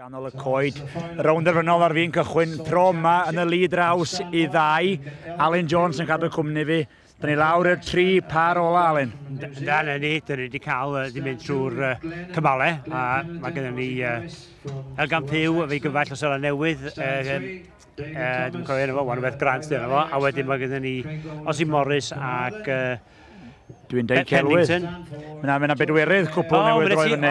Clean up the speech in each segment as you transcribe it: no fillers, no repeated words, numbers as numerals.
Ganol y coed, rownd derfynol ar fin cychwyn, tro yma yn y lead draws i ddau. Alun Jones yn cadw cwmni fi. Dyn ni lawr i'r tri par ola, Alun. Da, na ni, dyn ni wedi cael, wedi mynd trwy'r cymalau, a mae gennym ni Elgan Pugh, efo'i gyfaill o Seland Newydd, dwi'n cofio enw fo, wan rhywbeth Grant dyn fo, a wedyn mae gennym ni Ozzy Morris ac Dwi'n deud celwydd. Mae yna bedwerydd cwpl newydd roi fyny.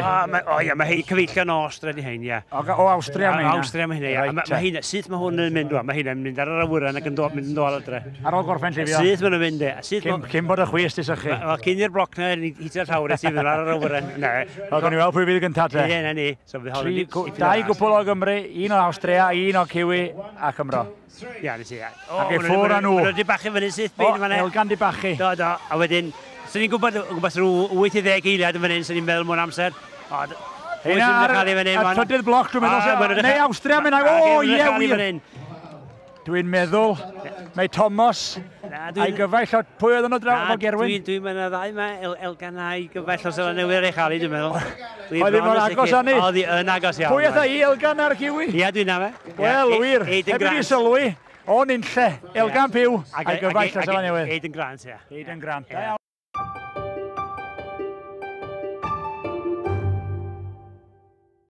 O ia, mae hei cyfeillion o Austria di hein, ia. O Awstria mae hynna. Awstria mae hynna, ia. Mae hynna, syth mae hwn yn mynd, mae hynna'n mynd ar yr awyren ac yn dod, mynd yn dod adre. Ar ôl gorffen llifio? Syth mae'n mynd, e. Cyn bod y chwys di sychu. Wel, cyn i'r bloc na, hitio'r llawr, e, sydd ar yr awyren. Ne. O, gawn ni weld pwy fydd gyntaf te. Ie, na ni. So, dau gwpl o Gymru, un o Awstria, un o Kiwi a Cymro. Ia, nes i, ia. Ac i ffwr â nhw. Maen nhw wedi bachu fyny syth bin fan Elgan di bachu. Do, do. A wedyn, swn i'n gwybod, o gwmpas rhyw 80 eiliad yn fan hyn, swn i'n meddwl mwyn amser. O, Heina ar y trydydd bloc, dwi'n meddwl. Neu Awstria, mynd o, ie, wir. Dwi'n meddwl, mae Thomas a'i gyfaill, o, pwy oedd yno draw efo Gerwyn? Dwi'n meddwl ddau yma, Elgan a'i gyfaill o Seland Newydd ar ei chael i, dwi'n meddwl. Oedd hi mor agos â ni? Oedd hi yn agos iawn. Pwy oedd hi, Elgan a'r Kiwi? Ia, dwi'n na fe. Wel, wir, heb i fi sylwi, o'n unlle, Elgan Pugh a'i gyfaill o Seland Newydd. Aidan Grant, ia. Aidan Grant.